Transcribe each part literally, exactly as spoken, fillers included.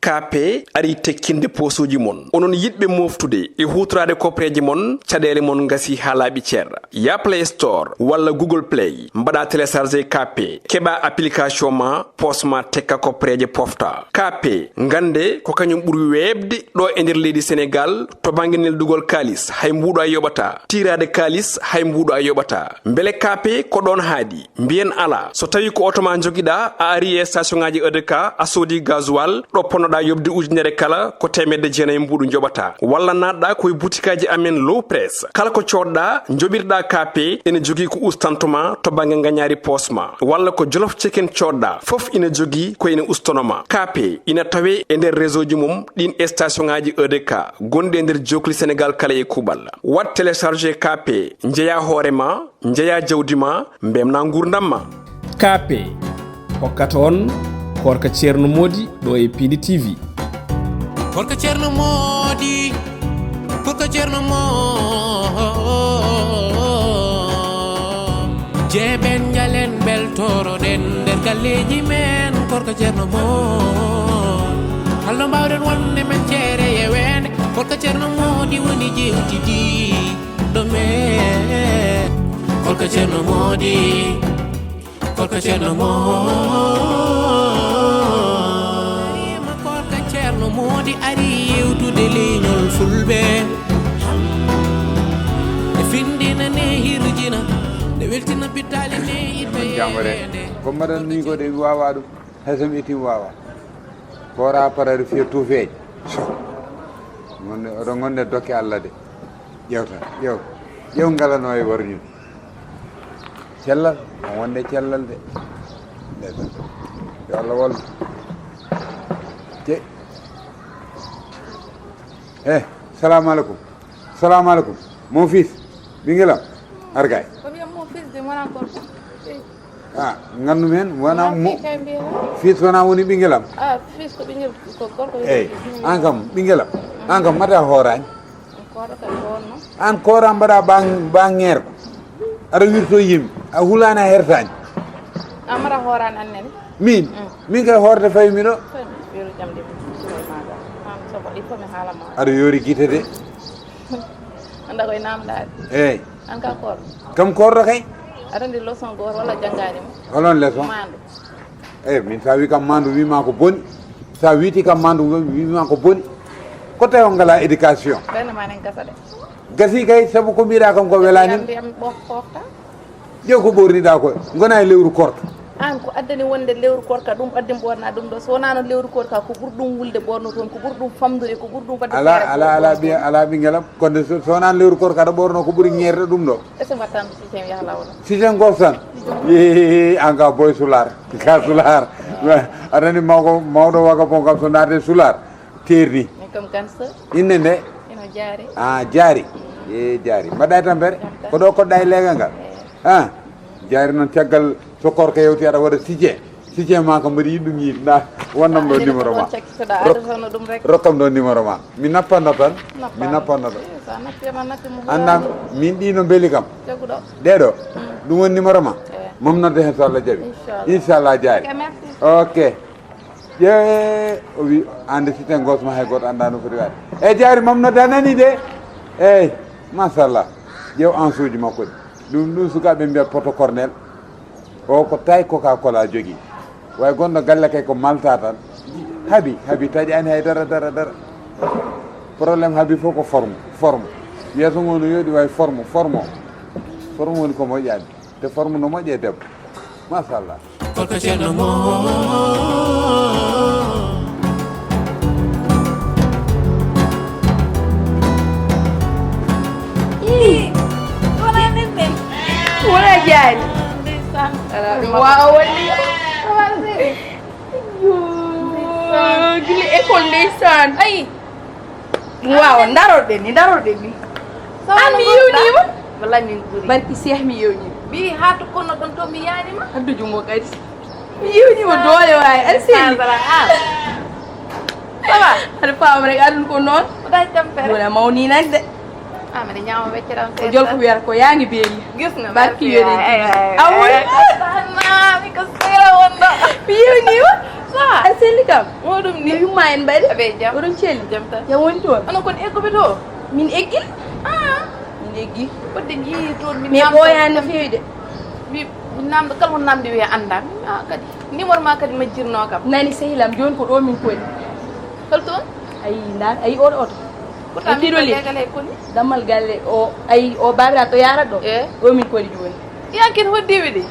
Kaape arii tekkinde poosuuji mon. Onon yiɗɓe mooftude e huutoraade kopreeje mon, caɗeele mon ngasii haa laaɓi cer. Yah Play Store walla Google Play, mbaɗaa télécharger Kaape, keɓaa application ma, poos ma tekka kopreeje pofta. Kaape, ngannde ko kañum ɓuri weeɓde ɗo e nder leydi Senegaal to bannge neldugol kaalis, hay mbuuɗo a yoɓataa. Tiiraade kaalis, hay mbuuɗo a yoɓataa. Mbele Kaape ko ɗoon haaɗi? Mbiyen alaa. So tawii ko oto ma njogiɗaa, a arii e station ŋaaji E D K, a soodii gasoil, ɗo ponnoɗaa yoɓde ujunere kala, ko teemedde jeenayi mbuuɗu njoɓataa. Walla naatɗaa ko e butikaaji amen Low Press. Kala ko coodɗaa, njoɓirɗaa Kaape, ene jogii ko ustanto ma to bannge ngañaari poos ma. Walla ko Jolof Chicken coodɗaa, fof ina jogii ko ene ustono ma. Kaape ina tawee e nder réseau ji mum ɗiin e station ŋaaji E D K gonɗi e nder jookli Senegaal kala e kuuɓal. Waɗ télécharger Kaape, njeyaa hoore ma, njeyaa jawdi ma, mbemnaa nguurndam ma. Kaape hokkata on Koorka Ceerno Moodi ɗo e Piindi T V. Koorka Ceerno Moodi, Koorka Ceerno Moodi. Jeeɓen njalen mbeltoroɗen nder galleeji men, Koorka Ceerno Moodi. Halno mbaawɗen wonde men ceere e weende, Koorka Ceerno Moodi woni jewtidi. Ɗo men, Koorka Ceerno Moodi, Koorka Ceerno Moodi. Koorka Ceerno Moodi ari yewtude leñol Fulɓe. E findina ne hirjina, ne weltina pittaali ne itta. Jangore. Ko mbaɗan ni ko de mi wawa ɗum. Hay so mi itti mi wawa. Koora parari fiya tuufeeje. Gonde, oɗon gonde dokke Allah de. Ƴewta, ƴew. Ƴew ngalano e warñude. Cellal, on wonde cellal de. Ndeysaan. Yo Allah wallu. Te. Eh, salamu alaikum. Salamu alaikum. Mon fils, ɓingelam. Argay. Ko wiyam mon fils de, wona gorko. Eh. Ah, ganndum heen wona mo. Fils wona woni ɓinngel am. Ah, fils ko ɓinngel ko gorko. Eyi. An kam ɓinngel am. An kam mata hooraani. Koora kay koorno. An koora mbaɗa ba, ba ŋeerko. Aɗa wirto yimɓe. A hulaani a hertaani. An mata hooraani an nene. Min. Min kay hoorde fawi mi ɗo. Faymi. Weru jam de. An sobo il faut mi haala ma. Aɗa yoori gite de. Anda koye namdaade. Eyi. An ka koor. Kam koorɗo kay. Aɗa andi leçon gooto walla janngaani mo? Holon leçon? Maandu. Eyi, min sa wi kam maandu wima ko boni. Sa witi kam maandu wima ko boni. Ko tawi on ngala éducation? Ɓenne ma nen gasa de. Gasi kay, sabu ko mbiɗa kam ko welani. Ndiyam ɓofta. Ƴeew ko ɓorniɗa ko, gona e lewru korka. An ko addani wonde lewru korka, ɗum addin ɓorna ɗum ɗo. So wonano lewru korka, ko ɓuri ɗum wulde ɓorno toon, ko ɓuri ɗum famdude, ko ɓuri ɗum wadde. Ala, ala, ala, ɓiya, ala ɓingelam. Konde so, so wonano lewru korka, aɗa ɓorno ko ɓuri ŋeerde ɗum ɗo. Ese mbattan sisen yaha lawol. Sisen gos tan. Yee, an ka boy sular. Ka sular. Aɗa andi mawɗo, mawɗo waga bon kam so naate sular. Terni. Min kam gangster. Inne nde? Ino jaari. Ah, jaari. E jaari. Mbaɗa e tampere? Ko ɗo koɗɗa e leegal ngal? Ah, jaari noon caggal so korka yewti aɗa waɗa sije. Sije ma ko mbaɗi yiɗɗum yiide. Nda, wonnam ɗo numéro ma. Rokkam ɗo numéro ma. Mi nappanno tan. Mi nappanno tan. Annda, min ɗi no mbeli kam. Ɗeɗo. Ɗum woni numéro ma. Mam nodde hen so Allah jaɓi. Inchallah jaari. Ok. Ƴee, o wi, ande siten gos ma hay goto anda no foti waade. E jaari mam nodda nani de. Eyi, machallah. Ƴeew ansuuji makko ɗi. Ɗum, ɗum sukaaɓe mbiyat poto cornel. O ko tawi Coca Cola jogii. Way gonɗo galle kay ko malta tan. Habi, habi taƴani hay dara, dara, dara. Problème habi fof ko forme, forme. Yeeso ngo no yooɗi way forme, forme o. Forme woni ko moƴƴani. Te forme no moƴƴe debbo. Machallah. Koorka Ceerno Moodi. Ii, wona nen nen. Wona jaari. Ndeysaan. Ala ɗum wawa wonni. Yo, gila école ndeysaan. Ayi. Ɗum wawa, darorɗen ni, darorɗen ni. An mi yewnima. Wallay min ɓuri. Barki Seex mi yewnima. Ɓi ha to konno ɗon to mi yanima. Addu jungo kadi. Mi yewnima doole waay, aɗa selli. Sala, ah. Sala. Aɗa faama rek, aduna ko noon. Ko dañ tampere. Wona mawni nag de. Ah, mbiɗa ñaama wecce ɗam. Ko jol ko wiyata ko yaa ngi beeli. Gis nga, barki merci, yonent bi. Ay, ay, ay. A woni? Ay, ay, ay. Mi ko sira wonɗo. Mi yewnima. Aɗa selli kam? Mo ɗum ni. No yumma en mbaɗi? Aɓe jam. Oɗon celli? Jam tan. Jam woni toon? Onon kon egguɓe to? Min eggi. Ah. Min eggi. Fodde njii toon min. Mais ɓooyaani no feewi de. Mi, mi namdo kala mo namdi wiya annda. Ah, kadi. Numéro ma kadi majjirno kam. Nani sehilam, jooni ko ɗo min koni. Hol toon? Ayi, nda, ayi oɗo oto. Pourtant min ko legale koni. Dammal galle o, ayi, o babiraɗo to yarat ɗo. Eh. Ɗo min koni jooni. Yankin hoddiɓe de.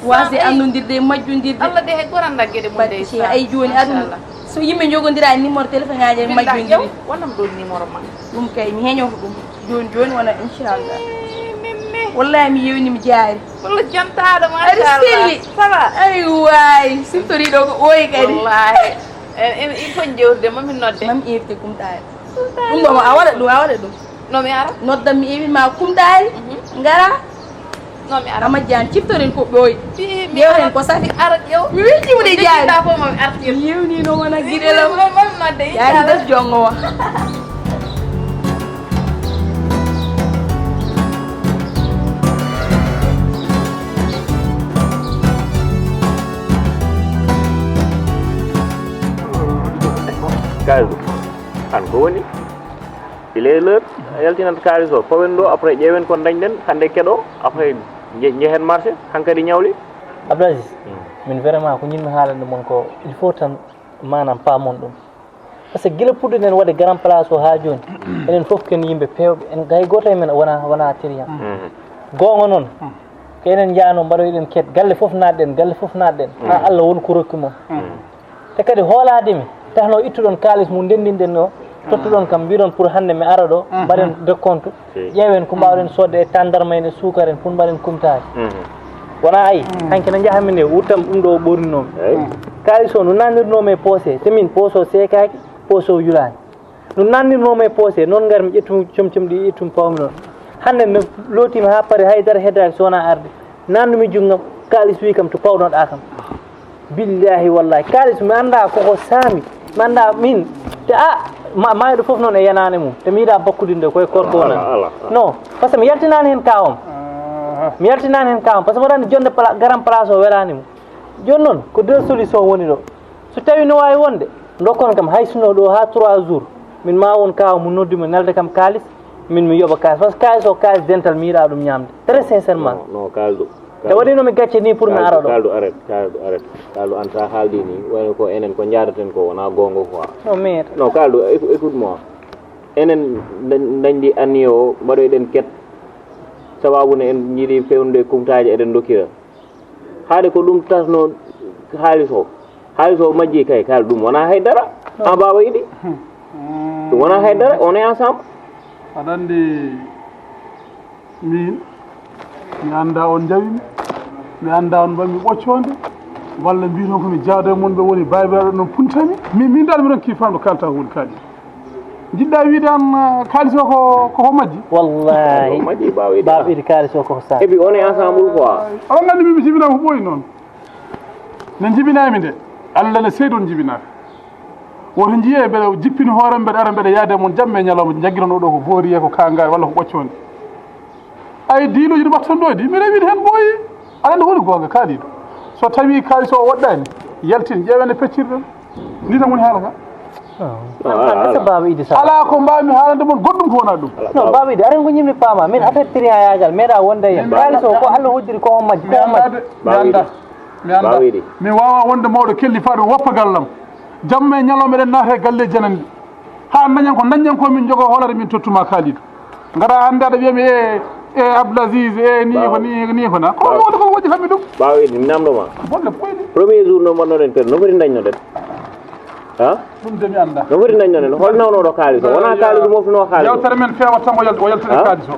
Wasi annondirde e majjundirde. Allah de he goranda gede mum de. Ay jooni aduna. So yimɓe jogondirani numéro téléphone aji e majjundiri. Wonam ɗo numéro ma. Ɗum kay mi heñoto ɗum. Jooni jooni wona inchallah. Wallahi mi yewni mi jaari. Walla jantaɗo machallah. Aɗa selli. Ça va? Ay waay siftoriɗo ko ɓooyi kadi. Wallahi. En en il faut jewtude mamin nodde. Mami invité kumtaari. Ɗum ɗo a waɗa ɗum a waɗa ɗum. No mi ara? Noddan mi iwi ma kumtaari. Ngara. No mi ara? Ama jan ciftoren ko ɓooyi. Ƴeewen ko safi. Ara ƴeew. Mi weltimude jaari. Ɗa fof mami artir. Mi yewnino wona giɗelam. Mami nodde. Yaari des jongo wa. Kaydu, an ko woni? Il est l'heure, a yaltinat kaalis o, pawen ɗo, après ƴeewen ko dañɗen hannde keɗo, après nje- njehen marché, hankadi ñawli. Abdou Aziz, min vraiment ko ñinmi haalande mon ko il faut tan manam paamon ɗum. Par ce que gila puɗɗuɗen waɗe grand place o haa jooni, enen fof ken yimɓe peewɓe, en hay gooto e men wona wona trian. Goonga noon, ko enen njaano mbaɗoyɗen ket, galle fof naatɗen, galle fof naatɗen, haa Allah won ko rokki mon. Te kadi hoolaade mi, tahnoo ittuɗon kaalis mum ndenndinɗen o, tottuɗon kam, mbiɗon pour hannde mi ara ɗo, mbaɗen décompte, ƴeewen ko mbaawɗen soodde e tandarma en e suukar en, pour mbaɗen kumtaari. Wonaa ayi, hanki no njahanmi nde, wuttam ɗum ɗo ɓorninoomi. Kaalis o no nannirnoomi e poose, te min poose o seekaaki, poose o yulaani. No nannirnoomi e poose, noon ngarmi ƴettumi comcom ɗi, ƴettumi pawmi noon. Hannde mi lootiima haa pari, hay dara heddaaki so wonaa arde. Nannumi junngo am, kaalis wii kam to pawnoɗaa kam. Billahi wallahi kaalis mi annda koko saami, mi annda min. Te a ma mayɗo fof noon e yanaane mum, te mi yiɗa bakkudinde koye korko wona. Non, par ce que mi yaltinaani heen kawam. Mi yaltinaani heen kawam par ce que mboɗo anndi jonde garan place o welaani mo. Jooni noon ko deux solution woni ɗo. So tawi no waawi wonde, ndokkon kam hay sinno ɗo haa trois jours, min ma won kaawa mo noddi mo nelde kam kaalis, min mi yoɓa kaalis par ce que kaalis o kaalis dental mi yiɗa ɗum ñaamde très sincèrement. Non, kaldu. Te waɗino mi gacce ni pour mi ara ɗo. Kaldu, arrête, kaldu, arrête. Kaldu, an sa haaldi ni wayno ko enen ko jaadaten ko wona gonga quoi. Non mais non, kaldu, écoute moi. Enen dañdi anniye o mbaɗoyɗen ket, sababu ne en jiiɗi fewnude kumtaaji eɗen dokkira. Haade ko ɗum tasno haalis o. Haalis o majji kay kala ɗum wona haydara. An baaba yiɗi ɗum wona haydara, on est ensemble. Aɗa anndi min mi annda on njawi mi, mi annda on mbaɗmi ɓoccoonde, walla mbiy toon ko mi jaado e mon ɓe woni baabiraaɗo noon puntami. Min min dal mi ronki famɗo kalta ko woni kaali. Jiɗɗa wiide an kaalis o ko koko majji? Wallahi. Baaba idi kaalis o koko saabi. Ebi on est ensemble quoi. Oɗon nganndi min mi jibinama ko ɓooyi noon. Nde jibinami nde Allah ne seedon jibinaka. Woto njiye mbeɗa jippini hoorem mbeɗa ara mbeɗa yaade mon jamma e ñalawma jaggiron oɗo ko booriye ko kangare walla ko ɓoccoonde. Ay diiluji ɗi mbatton ɗo di mi rewide hen ɓooyi. Aɗa anndi woni goonga kaaliɗo. So tawi kaalis o woɗɗani yaltin ƴeewen e peccirɗon. Ndi tan woni haala ka. Ala ko mbawmi haalande mon goɗɗum ko wona ɗum. Non baaba idi aɗa anndi ko ñimmi paama min affaire trian yajal meeɗa wonde e yam kaalis o ko Allah hoddiri ko on majji ko on majji. Mi annda mi annda mi wawa wonde mawɗo kelli fa ɗum woppa gallam. Jamma e ñalawma eɗen naata e galle jananɗi. Ha dañen ko dañen ko min jogo hoolare min tottuma kaalidu. Ngara hannde aɗa wiyami e e Abdoul Aziz e ni ko ni ni ko na ko woni ko woni fammi ɗum. Baaba idi mi namdo ma. Bolle koyɗi. Premier jour no mbannoɗen tel no foti dañnoɗen? Ha? Ɗum de mi annda. No foti dañnoɗen hol nawnoɗo kaalis o wona kaalis o moftuno kaalis o. Yewtere men feewat tan o yaltude kaalis o.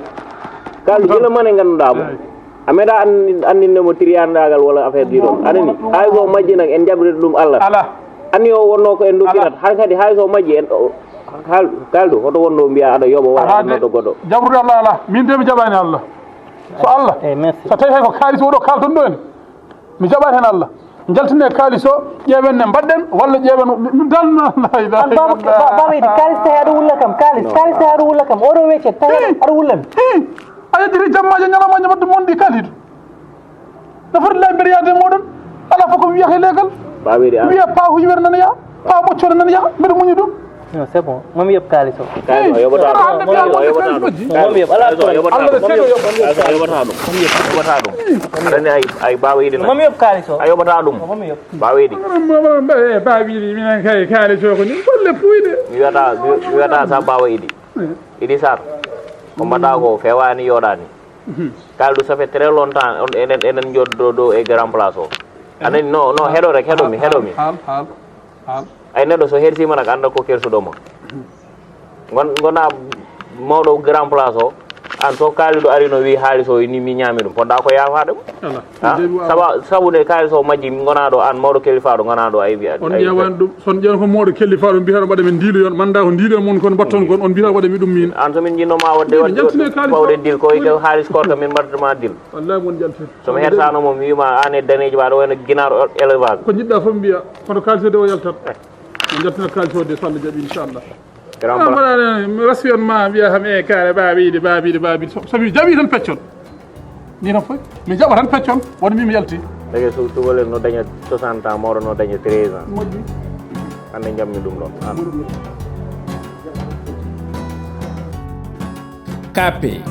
Kaalis gila mane ngannduɗaa mo. A meeɗa anndinde mo triandagal walla affaire ɗi ɗon anani? Hay so majji nak en jaɓrita ɗum Allah. Ala. Anni o wonno ko en dokkirat har kadi hay so majji en. Kaldu hoto wonno mbiya aɗa yoɓa wala aɗa nodda goɗɗo. Jaɓrude Allah ala min de mi jaɓani Allah. So Allah so tawi hay ko kaalis oɗo kalton ɗo en. Mi jaɓat hen Allah. Jaltine kaalis o ƴeewen ne mbaɗɗen walla ƴeewen mi dalna. Baaba idi kaalis tawi aɗa wulla kam kaalis kaalis tawi aɗa wulla kam oɗo weccet tawi aɗa wulla mi. A yedditi jammaji e ñalawmaji mbaɗde mon ɗi kaalidu. No foti laabi mbeɗa yaade e moɗon. Ala fof ko mi wiyata e leegal. Ba weydi, ah. Wiya pa hujuwere nana ya, pa ɓoccore nana ya, mbeɗa muñi ɗum. Non, c'est bon. Mami yoɓ kaalis o. Kaalis o yoɓata ɗum. Hande mbiya wonde kaalis majji. Mami yoɓ, ala problème. Yoɓata ɗum. Allah seeɗo yoɓ. Yoɓata ɗum. Yoɓata ɗum. Aɗa anndi ay, ay ba weydi na. Mami yoɓ kaalis o. A yoɓata ɗum. Mami yoɓ. Ba weydi. Ba weydi, minen kay kaalis o ko ni golle puyɗe. Mi wiyata, mi wiyata sa ba weydi. Idi Sarr. Ko mbaɗa ko fewani yoɗani. Kaldu, ça fait très longtemps, on, enen, enen joddo ɗo e grand place o. Anen, no, no, heɗo rek, heɗo mi, heɗo mi. Haal, haal, haal. Ay neɗɗo so hersima nak anda ko kersuɗo ma. Gon, gona mawɗo grand place o, an so Kalidou ari no wi haalis o ni mi ñaami ɗum, podda ko yaafaade mo. Ala. Ha? Sabu, sabu nde kaalis o majji, gona ɗo an mawɗo kelifaɗo, gona ɗo ay wiya. On ƴeewan ɗum, son ƴeewan ko mawɗo kelifaɗo, mbiyata mbaɗa min ndiiloyon, manda ko ndiiloyon mon kon mbatton kon, on mbiyata mbaɗa mi ɗum min. An so min jinnoma wadde, min wadde, jaltine kaalis wadde o. Dil, ko e haalis korka min mbaɗata ma dil. Wallahi mon jalti. So mi hersano mo, mi wima an e daneji ma ɗo wayno ginaar élevage. Ko jiɗɗa fof mbiya, kono kaalis o de o yaltat. Mon jaltina kaalis o de, so Allah jaɓi, inchallah. Grand place. Mbaɗa mi rasi on ma mbiya kam e kaare babiɗi, babiɗi, babiɗi. So, so mi jaɓi tan peccon. Ni tan foy. Mi jaɓa tan peccon, won mbi mi yalti. Dege su tugol en no daña soixante ans, mawɗo no daña treize ans. Moƴƴi. Hande jammi ɗum ɗon. An. K P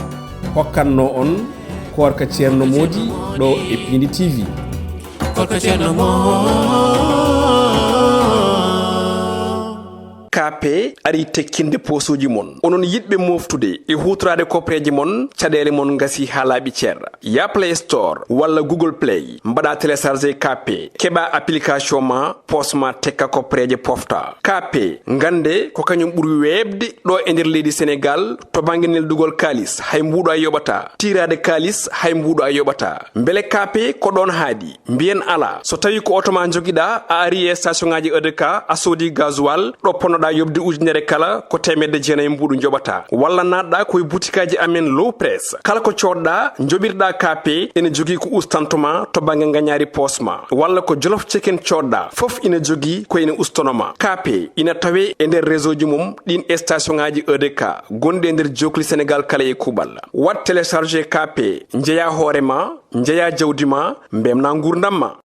hokkatno on Koorka Ceerno Moodi ɗo e Piindi T V. Koorka Ceerno Moodi. K P ari tekkinde poosuuji mon. Onon yiɗɓe moftude e huutoraade kopreeje mon, caɗeele mon ngasi haa laaɓi cer. Ya Play Store walla Google Play, mbaɗa télécharger K P, keɓa application ma, poos ma tekka kopreeje pofta. K P, ngannde ko kañum ɓuri weeɓde ɗo e nder leydi Senegal to bannge neldugol kaalis, hay mbuuɗo a yoɓata. Tiiraade kaalis, hay mbuuɗo a yoɓata. Mbele K P ko ɗoon haaɗi? Mbiyen alaa. So tawii ko oto ma njogiɗaa, a ari e station ŋaaji E D K, a soodi gasoil, ɗo ponnoɗaa yoɓde ujunere kala, ko teemedde jeenayi mbuuɗu njoɓataa. Walla naatɗaa ko e butikaaji amen Low Press. Kala ko coodɗaa, njoɓirɗaa K P, ene jogii ko ustanto ma to bannge ngañaari poos ma. Walla ko Jolof Chicken coodɗaa, fof ina jogii ko ene ustono ma. K P ina tawee e nder réseau ji mum ɗiin e station ŋaaji E D K, gonɗi e nder jookli Senegal kala e kuuɓal. Waɗ télécharger K P, njeyaa hoore ma, njeyaa jawdi ma, mbemnaa nguurndam ma.